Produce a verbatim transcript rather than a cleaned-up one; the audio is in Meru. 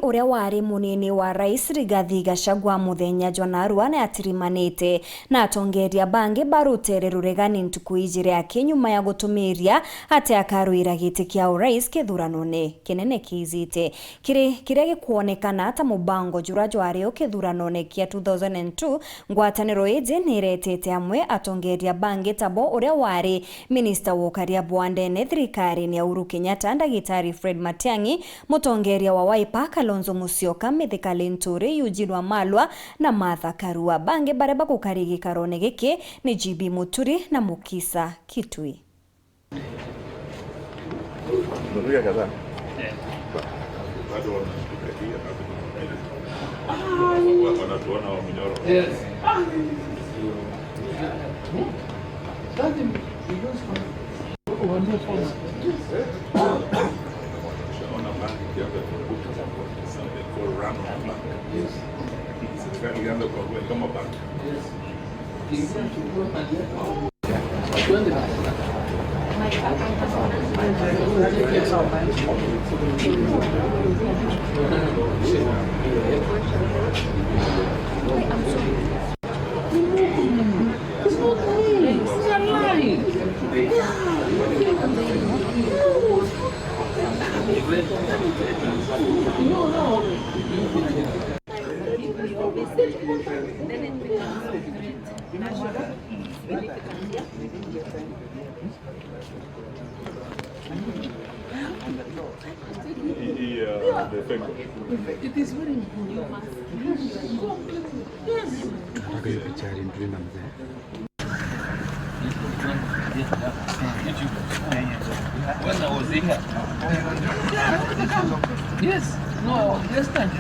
Uria wari munini wa rais Rigathi Gachagua muthenya jwa narua ni atirimanite na atongeria bangi ba rutere ruregani ntuku ijiri aki nyuma ya gutumiria ati akarwira giti kia urais kithuranone kinene kiijite. Kiri kiria gikwonekana ta mubango jura jwari o kithuranone kia two thousand and two, ngwataniro iji ni iretete amwe atongeria bangi tabo uria wari minista wa ukaria bwa ndene thirikarine ya Uhuru Kenyatta, Ndagitari Fred Matiang'i, mutongeria wa Wiper Kalonzo Musyoka, Mithika Linturi, Eugene Wamalwa na Martha Karua. Bangi baria bagukari gikarone giki ni G B Muturi na Mukisa Kitui. Unapiga kadhaa? Bado wanatupiga, wanatuona wa mnyororo. Yes. Unaona bank ikianza kuanguka, it's what they call run of bank. Serikali ilianza kuanguka kama bank. Nataka hiyo picha ya Linturi na mzee. When I was here. Yes. No, I understand.